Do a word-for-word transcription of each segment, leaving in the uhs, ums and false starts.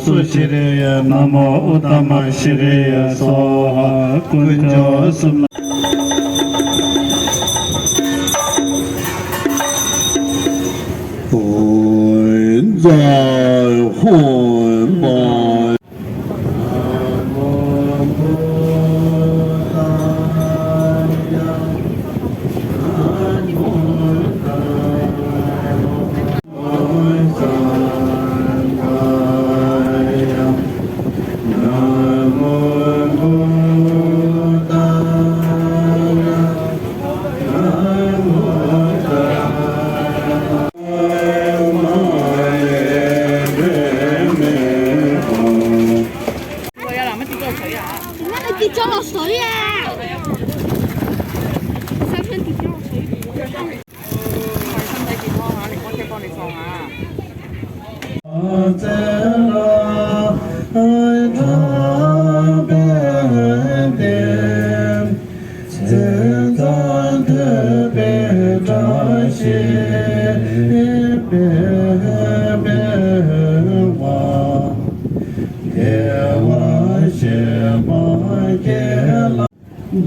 སུ་ཤི་རེ་ཡ་ན་མོ་ཨུ་ཏ་མ་ཤི་རེ་ཡ་སྭཱ་ཧཱ། དཀོན་མཆོག་གསུམ་ལ། ཧོ་ཛ་ཧོ་མ།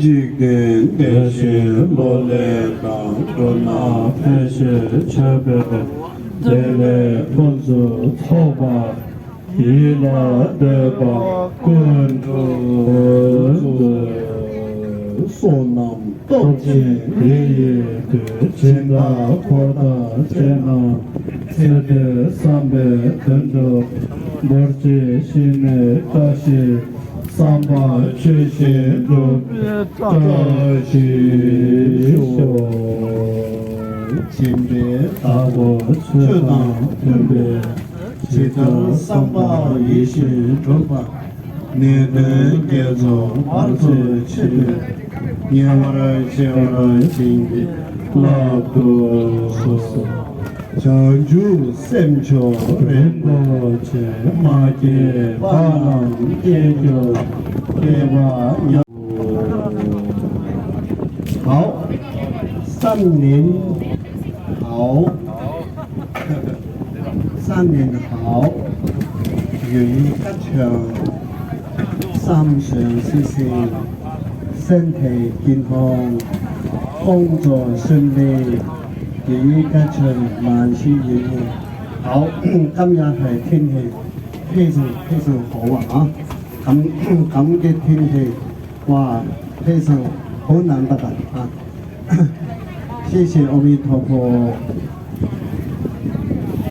འཇིག་རྟེན་བདེ་ཞིང་ལོ་ལེགས་དང་། འགྲོ་རྣམས་ཕན་ཕྱིར་མཆོད་པའི་བདེ་ལེགས་ཕུན་སུམ་ཚོགས་པ་ཡིད་ལ་འདོད་པ་ཀུན་འགྲུབ་སོགས་རྣམས་སྟོབས་ཆེན་དེ་ཡི་མཐུས། སྦྱིན་བདག་འཁོར་དང་བཅས་རྣམས་ཚེ་འདིར་བསམ་པའི་དོན་འགྲུབ། འབོར་ཆེ་ཞིང་ནས་བཀྲ་ཤིས་བསམ་པ་ཆོས་བཞིན་འགྲུབ་པའི་བཀྲ་ཤིས་ཤོག། སྦྱིན་པའི་བདག་པོ་ཆོས་དང་མཐུན་པའི་ཇི་ལྟར་བསམ་པ་ཡིད་བཞིན་འགྲུབ་པ། ནད་གདོན་བགེགས་ཚོགས་བར་དུ་ཞི་སྟེ། ཉེ་བར་ཞི་བར་བྱིན་གྱིས་བརླབ་ཏུ་གསོལ། བྱང་ཆུབ་སེམས་མཆོག་རིན་པོ་ཆེ། མ་སྐྱེས་པ་རྣམས་སྐྱེ་གྱུར་སྐྱེས་པ་ཉིད།好，三年好。 三年好。ཡུལ་ཡུལ་བཀའ་ཆོས། བསམ་དོན་སྲིད་སྲིད། སེམས་ཐེག་ཀྱི་ཐོང་། ཁོང་ཚོ་སེམས་ལས། ཡུལ་ཡུལ་བཀའ་ཆོས་མ་ཤི་ཡུལ་ཡུལ། 好，甘雅海天黑，非常非常好啊，啊，感感恩的天黑，哇，非常好难得啊，啊。 谢谢阿弥陀佛。